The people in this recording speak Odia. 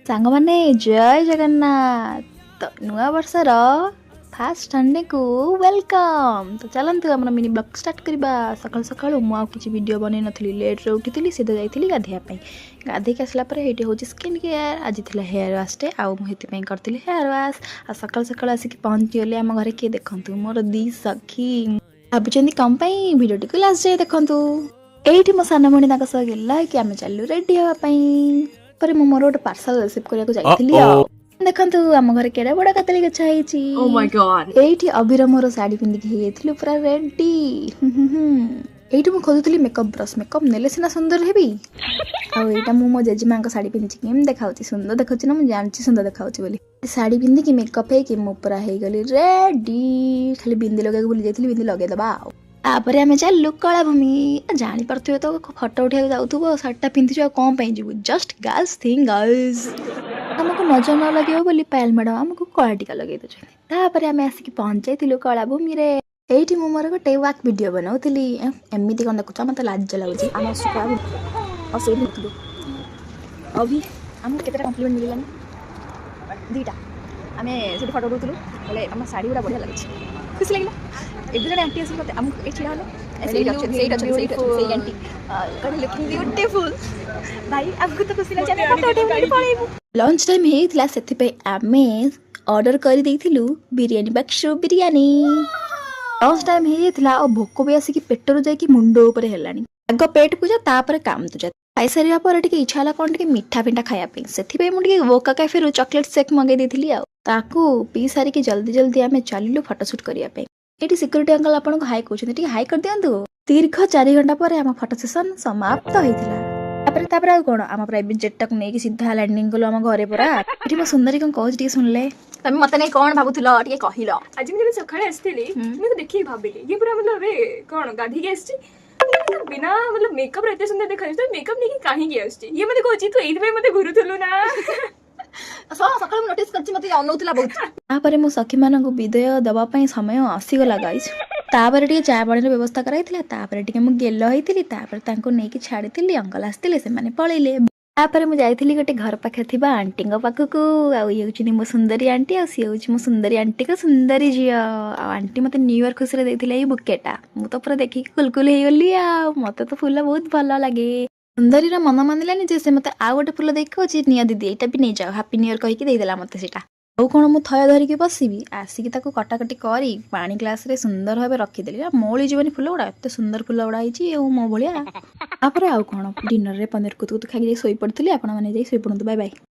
ସାଙ୍ଗମାନେ, ଜୟ ଜଗନ୍ନାଥ। ତ ନୂଆ ବର୍ଷର ଫାଷ୍ଟ ସଣ୍ଡେକୁ welcome. ତ ଚାଲନ୍ତୁ, ଆମର ମିନି ବ୍ଲଗ୍ ଷ୍ଟାର୍ଟ କରିବା। ସକାଳୁ ସକାଳୁ ମୁଁ ଆଉ କିଛି ଭିଡ଼ିଓ ବନେଇ ନଥିଲି। ଲେଟ୍ରେ ଉଠିଥିଲି, ସିଧା ଯାଇଥିଲି ଗାଧୋଇବା ପାଇଁ। ଗାଧେଇକି ଆସିଲା ପରେ ଏଇଠି ହେଉଛି ସ୍କିନ୍ କେୟାର। ଆଜି ଥିଲା ହେୟାର ୱାଶ୍ଟେ ଆଉ ମୁଁ ସେଥିପାଇଁ କରିଥିଲି ହେୟାର ୱାଶ୍। ଆଉ ସକାଳୁ ସକାଳୁ ଆସିକି ପହଞ୍ଚିଗଲି ଆମ ଘରେ। କିଏ ଦେଖନ୍ତୁ, ମୋର ଦି ସଖୀ। ଭାବୁଛନ୍ତି କ'ଣ ପାଇଁ? ଭିଡ଼ିଓଟିକୁ ଲାଷ୍ଟ ଯାଏ ଦେଖନ୍ତୁ। ଏଇଠି ମୋ ସାନ ଭଉଣୀ ତାଙ୍କ ସହ ଗେଲା ହେଇକି ଆମେ ଚାଲିଲୁ ରେଡ଼ି ହେବା ପାଇଁ। ପରେ ମୁଁ ମୋର ଗୋଟେ ପାର୍ସଲ ରିସିଭ୍ କରିବାକୁ ଯାଇଥିଲି। ଆଉ ଦେଖନ୍ତୁ, ଆମ ଘରେ କେଡ଼େ ବଡ଼ କଦଳୀ ଗଛ ହେଇଛି। Oh my God. ଏଇଠି ଅବିର ମୋର ଶାଢ଼ୀ ପିନ୍ଧିକି ହେଇଯାଇଥିଲୁ ପୁରା ରେଡି। ଏଇଠି ମୁଁ ଖୋଜୁଥିଲି ମେକଅପ୍ ବ୍ରସ୍। ମେକଅପ୍ ନେଲେ ସିନା ସୁନ୍ଦର ହେବି। ଆଉ ଏଇଟା ମୁଁ ମୋ ଜେଜେମାଙ୍କ ଶାଢ଼ୀ ପିନ୍ଧିଛି। କେମିତି ଦେଖାଉଛି? ସୁନ୍ଦର ଦେଖାଉଛି ନା? ମୁଁ ଜାଣିଛି ସୁନ୍ଦର ଦେଖାଉଛି ବୋଲି। ଶାଢ଼ୀ ପିନ୍ଧିକି ମେକଅପ୍ ହେଇକି ମୁଁ ପୁରା ହେଇଗଲି ରେଡି। ଖାଲି ବିନ୍ଦି ଲଗେଇବାକୁ ଭୁଲି ଯାଇଥିଲି, ବିନ୍ଦି ଲଗେଇଦବା। ଆଉ ତାପରେ ଆମେ ଚାଲିଲୁ କଳାଭୂମି। ଜାଣିପାରୁଥିବେ ତ, ଫଟୋ ଉଠେଇବାକୁ ଯାଉଥିବ, ଶାଢ଼ୀଟା ପିନ୍ଧିଛୁ, ଆଉ କ'ଣ ପାଇଁ ଯିବୁ? Just girls thing girls. ଆମକୁ ନଜର ନ ଲାଗିବ ବୋଲି ପାୟଲ ମ୍ୟାଡ଼ାମ ଆମକୁ କଳା ଟିକା ଲଗେଇ ଦେଉଛନ୍ତି। ତାପରେ ଆମେ ଆସିକି ପହଞ୍ଚାଇଥିଲୁ କଳାଭୂମିରେ। ଏଇଠି ମୁଁ ମୋର ଗୋଟେ ୱାକ୍ ଭିଡ଼ିଓ ବନାଉଥିଲି। ଏମିତି କ'ଣ ଦେଖୁଛ? ମୋତେ ଲାଜ ଲାଗୁଛି। ଆମେ ଆସୁଛୁ କଳାଭୂମି ଆଉ ସେଇଠି ନଥିଲୁ। ଅଭି, ଆମକୁ କେତେଟା କମ୍ପ୍ଲିମେଣ୍ଟ ମିଳିଲାନି? ଦୁଇଟା। ଆମେ ସେଠି ଫଟୋ ଉଠାଉଥିଲୁ, ବୋଲେ ଆମ ଶାଢ଼ୀ ଗୁଡ଼ା ବଢ଼ିଆ ଲାଗୁଛି, ଖୁସି ଲାଗିଲା। ଏବେ ଜଣେ ଆଣ୍ଟି ଆସିକି ମୋତେ ଆମକୁ ଏଇ ଛିଡ଼ା ହେଲେ। ସେଇଠି ଅଛନ୍ତି, ସେଇଠି ଅଛନ୍ତି, ସେଇଠି ଅଛନ୍ତି ସେଇ ଆଣ୍ଟି। କହିଲେ, "ଲୁକିଂ ବ୍ୟୁଟିଫୁଲ୍।" ଭାଇ, ଆମକୁ ତ ଖୁସି ଲାଗୁଛି। ଆମେ ଫଟୋ ଉଠେଇବୁ, ପଳେଇବୁ। ଲଞ୍ଚ ଟାଇମ୍ ହେଇଥିଲା, ସେଥିପାଇଁ ଆମେ ଅର୍ଡ଼ର କରିଦେଇଥିଲୁ ବିରିୟାନୀ ବାକ୍ସରୁ ବିରିୟାନୀ। ଲଞ୍ଚ ଟାଇମ୍ ହେଇଯାଇଥିଲା ଆଉ ଭୋକ ବି ଆସିକି ପେଟରୁ ଯାଇକି ମୁଣ୍ଡ ଉପରେ ହେଲାଣି। ଆଗ ପେଟ ପୂଜା, ତାପରେ କାମ ତୁଜା। ଖାଇସାରିବା ପରେ ଟିକେ ଇଚ୍ଛା ହେଲା କ'ଣ ଟିକେ ମିଠା ଫିଠା ଖାଇବା ପାଇଁ। ସେଥିପାଇଁ ମୁଁ ଟିକେ ବୋକା କାଫେରୁ ଚକୋଲେଟ୍ ସେକ୍ ମଗେଇ ଦେଇଥିଲି। ଆଉ ତାକୁ ପିଇ ସାରିକି ଜଲ୍ଦି ଜଲ୍ଦି ଆମେ ଚାଲିଲୁ ଫଟୋସୁଟ୍ କରିବା ପାଇଁ। ଏଇଠି ସିକ୍ୟୁରିଟି ଅଙ୍କଲ ଆପଣଙ୍କୁ ହାଇ କହୁଛନ୍ତି, ଟିକେ ହାଇ କରିଦିଅନ୍ତୁ। ଦୀର୍ଘ 4 ଘଣ୍ଟା ପରେ ଆମ ଫଟୋ ସେସନ୍ ସମାପ୍ତ ହେଇଥିଲା। ତାପରେ ତାପରେ ଆଉ କ'ଣ, ଆମ ପ୍ରାଇଭେଟ୍ ଜେଟ୍ଟାକୁ ନେଇକି ସିଧା ଲ୍ୟାଣ୍ଡିଂ କଲୁ ଆମ ଘରେ ପରା। ଏଠି ମୋ ସୁନ୍ଦରୀ କ'ଣ କହୁଛି, ଟିକେ ଶୁଣିଲେ। ତମେ ମତେ ନେଇ କ'ଣ ଭାବୁଥିଲ, ଟିକେ କହିଲ। ଆଜି ମୁଁ ଯେବେ ସକାଳେ ଆସିଥିଲି, ମୁଁ ତ ଦେଖିକି ଭାବିଲି, ଇଏ ପୁରା ମତଲବ ଏବେ କ'ଣ ଗାଧେଇକି ଆସିଛି, ବିନା ମତଲବ ମେକଅପ୍ରେ ଏତେ ସୁନ୍ଦର ଦେଖାଯାଉଛି, ତ ମେକଅପ୍ ନେଇକି କାହିଁକି ଆସୁଛି? ଇଏ ମତେ କହୁଛି, "ତୁ ଏଇଥିପାଇଁ ମତେ ଘୁରୁଥିଲୁ ନା?" ସକାଳୁ ମୁଁ ନୋଟିସ୍ କରିଛି, ମତେ ଅନଉଥିଲା ବହୁତ। ତାପରେ ମୋ ସଖୀମାନଙ୍କୁ ବିଦାୟ ଦେବା ପାଇଁ ସମୟ ଆସିଗଲା ଗାଇସ୍। ତାପରେ ଟିକେ ଚା ପାଣିର ବ୍ୟବସ୍ଥା କରାଯାଇଥିଲା। ତାପରେ ଟିକେ ମୁଁ ଗେଲ ହେଇଥିଲି। ତାପରେ ତାଙ୍କୁ ନେଇକି ଛାଡ଼ିଥିଲି। ଅଙ୍କଲ ଆସିଥିଲେ, ସେମାନେ ପଳେଇଲେ। ତାପରେ ମୁଁ ଯାଇଥିଲି ଗୋଟେ ଘର ପାଖରେ ଥିବା ଆଣ୍ଟିଙ୍କ ପାଖକୁ। ଆଉ ଇଏ ହେଉଛନ୍ତି ମୋ ସୁନ୍ଦରୀ ଆଣ୍ଟି, ଆଉ ସିଏ ହେଉଛି ମୋ ସୁନ୍ଦରୀ ଆଣ୍ଟିଙ୍କ ସୁନ୍ଦରୀ ଝିଅ। ଆଉ ଆଣ୍ଟି ମୋତେ ନ୍ୟୁ ଇୟର୍ ଖୁସିରେ ଦେଇଥିଲେ ଏଇ ବୁକେଟା। ମୁଁ ତ ପୁରା ଦେଖିକି କୁଲକୁଲ ହେଇଗଲି। ଆଉ ମୋତେ ତ ଫୁଲ ବହୁତ ଭଲ ଲାଗେ। ସୁନ୍ଦରୀର ମନ ମାନିଲାନି ଯେ ସେ ମୋତେ ଆଉ ଗୋଟେ ଫୁଲ ଦେଇକି କହୁଛି, "ନିଅ ଦିଦି, ଏଇଟା ବି ନେଇଯାଅ।" ହାପି ନ୍ୟୁ ଇୟର୍ କହିକି ଦେଇଦେଲା ମୋତେ ସେଇଟା। ଆଉ କ'ଣ ମୁଁ ଥୟ ଧରିକି ବସିବି? ଆସିକି ତାକୁ କଟାକଟି କରି ପାଣି ଗ୍ଲାସରେ ସୁନ୍ଦର ଭାବେ ରଖିଦେଲି। ଆଉ ମଉଳି ଯିବନି ଫୁଲ ଗୁଡ଼ା, ଏତେ ସୁନ୍ଦର ଫୁଲ ଗୁଡ଼ା ହେଇଛି ଆଉ ମୋ ଭଳିଆ। ତାପରେ ଆଉ କ'ଣ, ଡିନରରେ ପନିର କୁତୁ କୁତୁ ଖାଇକି ଯାଇ ଶୋଇପଡ଼ିଥିଲି। ଆପଣମାନେ ଯାଇ ଶୋଇପଡ଼ନ୍ତୁ। Bye bye.